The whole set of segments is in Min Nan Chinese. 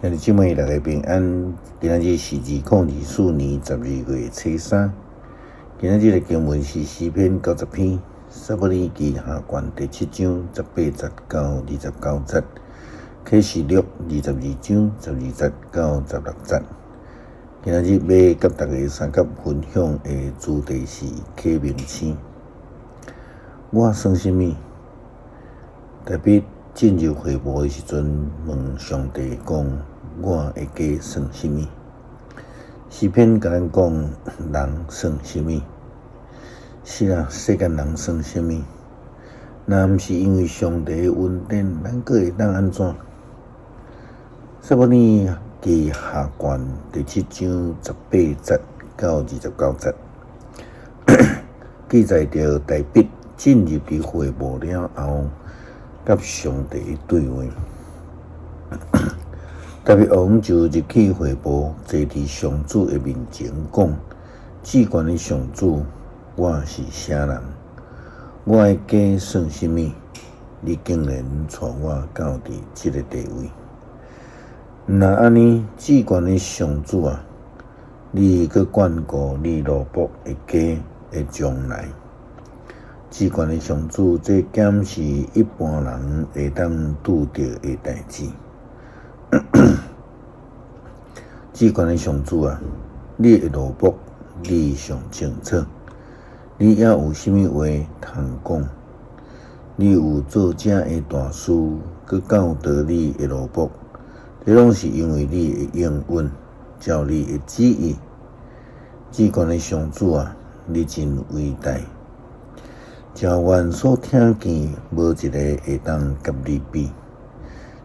兄弟姊妹，大家平安。今仔日是2024年12月初三。今仔日的經文是詩篇90篇，撒母耳記下卷第七章十八節到29節，啟示錄22章12節到16節。今仔日欲佮大家相佮分享的主題是啟明星。我算啥物？大衛進入會幕的時陣，問上帝講：我的家算啥物？詩篇共咱講，人算啥物？是啊，世間人算啥物？若毋是因為上帝的恩典，咱閣會當按怎？撒母耳記下卷第七章十八節到29節，記載著大衛進入佇會幕了後，佮上帝的對話。大衛王就入去會幕，坐佇上主的面前，講：至懸的上主，我是啥人？我的家算啥物？你竟然帶我到佇這个地位？若按呢，至懸的上主啊，你閣眷顧你奴僕的家的將來。至懸的上主，這敢是一般人會當拄著的代誌？至懸的上主啊，你的奴僕你上清楚，你猶有啥物話通講？你有做這个大事，閣教導你的奴僕，這攏是因為你的應允，照你的旨意。至懸的上主啊，你真偉大，照阮所聽見，無一个會當佮你比。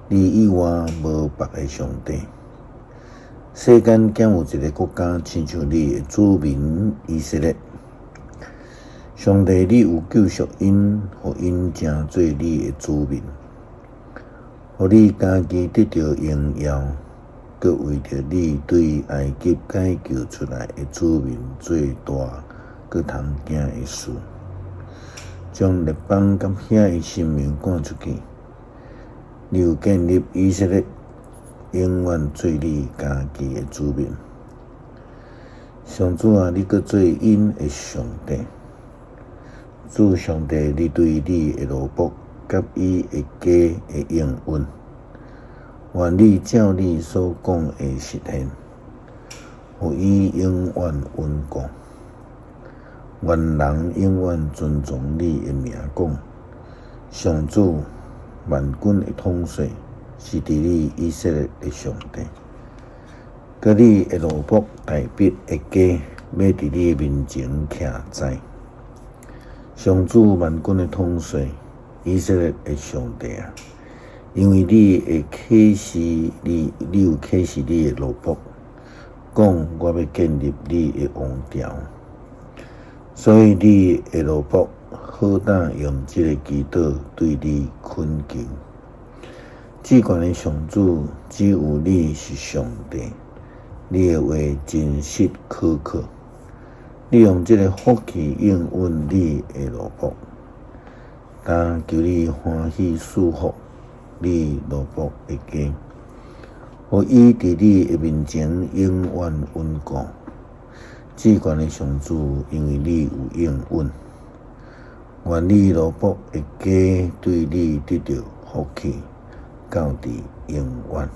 你以外無別个上帝。世間敢有一个國家親像你的子民以色列？上帝，你有救贖𪜶，予𪜶成做你的子民，予你家己得著榮耀，閣為著你對埃及解救出來的子民做大閣通驚的事，將列邦佮遐的神明趕出去。你有建立以色列，永遠做你家己的子民。上主啊，你閣做𪜶的上帝。主上帝，你對你的奴僕佮伊的家的應允，願你照你所講的實現，予伊永遠穩固。願人永遠尊崇你的名，講上主萬軍的統帥是佇你以色列的上帝。閣你的奴僕大衛的家，欲佇你面前徛在。上主萬軍的統帥，以色列的上帝啊，因為你會啟示你，你有啟示你的奴僕，講我欲建立你的王朝，所以你的奴僕好膽用這个祈禱對你懇求。至懸的上主，只有你是上帝，你的話真實可靠。你用這个福氣應允你的奴僕，但求你歡喜賜福你奴僕的家，予伊佇你的面前永遠穩固。至懸的上主，因為你有應允，願你奴僕的家對你得著福氣，到佇永遠。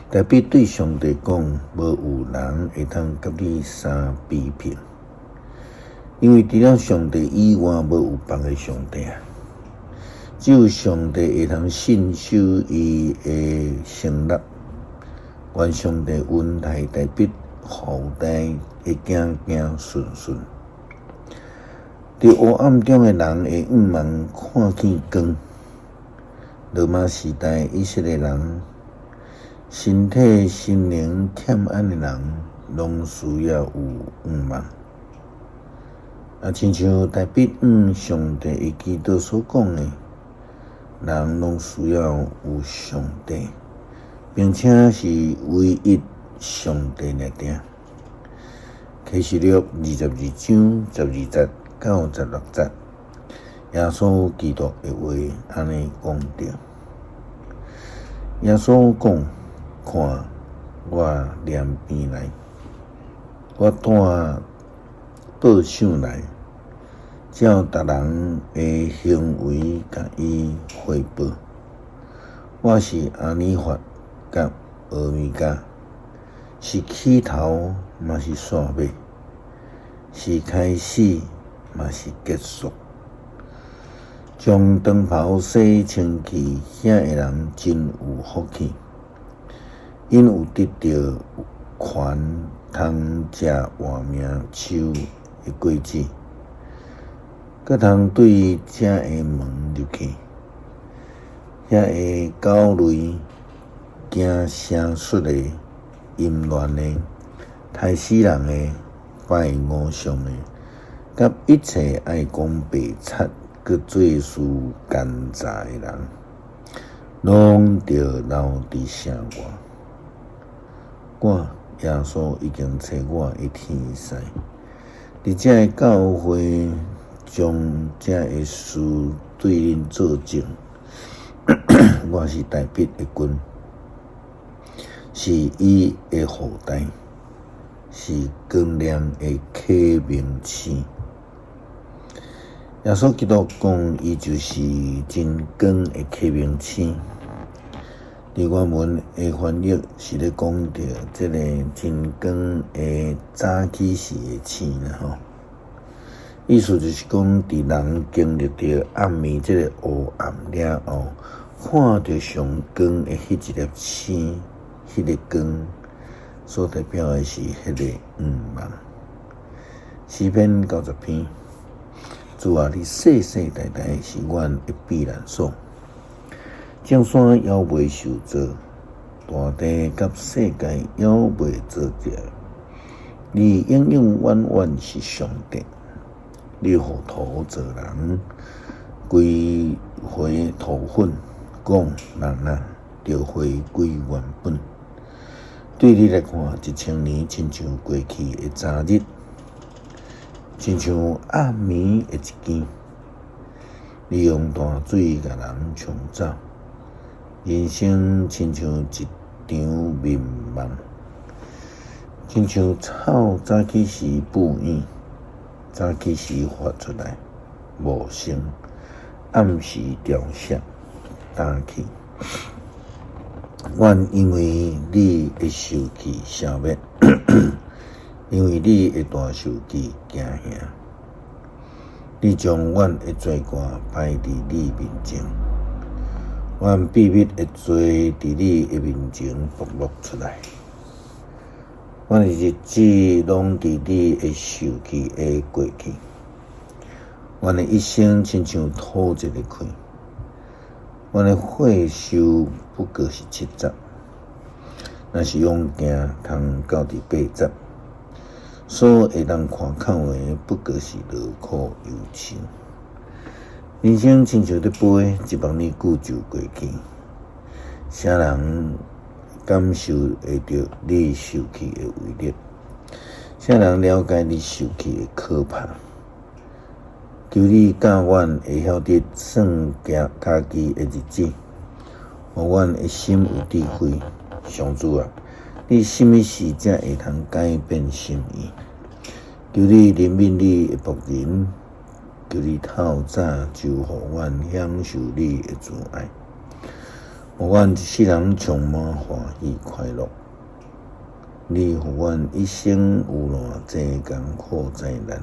大衛對上帝講：無有人會當佮你相比拼，因為除了上帝以外，無有別个上帝啊！只有上帝會通信守伊的承諾。願上帝恩待大衛後代的行行順順。佇黑暗中的人會向望看見光。羅馬時代以色列人，身體、心靈欠安的人，攏需要有向望。啊，親像大衛向上帝的祈禱所講的，人攏需要有上帝，並且是唯一上帝爾爾。啟示錄22章12節到16節，耶穌基督的話按呢講著。耶穌講：看，我連邊來，我帶報賞來，照逐人的行為共伊回報。我是阿爾法佮歐米伽，是起頭，嘛是煞尾，是開始，嘛是結束。將長袍洗清氣，遐个人真有福氣，𪜶有得著權通食活命樹的果子，閣通對這个門入去。遐个狗類、驚邪術的、淫亂的、刣死人的、拜偶像的，佮一切愛講白賊、閣做事奸詐的人，攏著留佇城外。我耶穌已經差我的天使，佇這个教會將這个事對恁做證。我是大衛的根，是伊的後代，是光亮的啟明星。耶穌基督講，伊就是真光的啟明星。佇原文的翻譯是咧講著這个真光的早起時的星啦吼。意思就是講，佇人經歷著暗暝這个黑暗了後，看著上光的彼一粒星，彼个光所代表的是彼个向望。詩篇90篇，主啊，你世世代代是阮的避難所，眾山猶未受造，大地佮世界猶未造就，你永永遠遠是上帝。你予土造人，歸回土粉，講人啊，著回歸原本。對你來看，1000年親像過去的昨日，親像暗暝的一更。你用大水共人沖走，人生親像一場眠夢，親像草早起時布影，早起時發出來，無聲；暗時凋謝，焦去。阮因為你的受氣消滅，因為你的大受氣驚嚇。你將阮的罪過擺佇你面前，阮秘密的罪佇你的面前暴露出來。阮的日子攏佇你的受氣下過去，阮的一生親像吐一个氣，阮的歲壽不過是70，若是勇健通到佇80，所會當誇口的不過是勞苦憂愁。人生親像咧飛，一目爾久就過去，啥人感受會著你受氣的威力？啥人了解你受氣的可怕？求你教阮會曉得算家己的日子，予阮的心有智慧。上主啊，你啥物時才會通改變心意？求你憐憫你的僕人，求你透早就予阮享受你的慈愛，予阮一世人充滿歡喜快樂。你予阮一生有偌濟艱苦災難，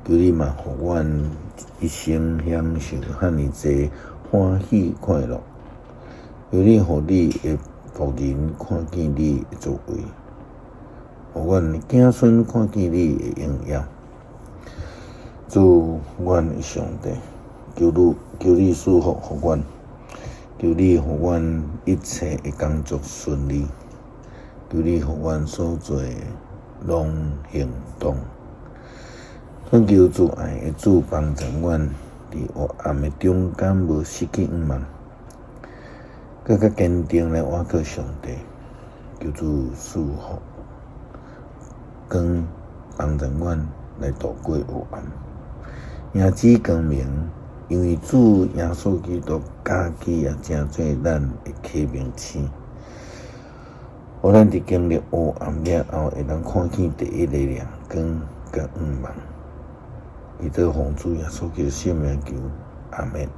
求你嘛予阮一生享受遐爾濟歡喜快樂。求你予你的僕人看見你的作為，予阮的子孫看見你的榮耀。主，阮的上帝，求你賜福予阮，求你予阮一切的工作順利，求你予阮所做的攏亨通。懇求慈愛的主幫助阮，佇黑暗的中間無失去向望，閣較堅定來倚靠上帝。求主賜福光，幫助阮來度過黑暗，迎接光明。因為主耶穌基督家己也成做咱的啟明星，予咱佇經歷黑暗了後，會當看見第一个亮光佮向望。祈禱奉主耶穌基督聖名求，阿門。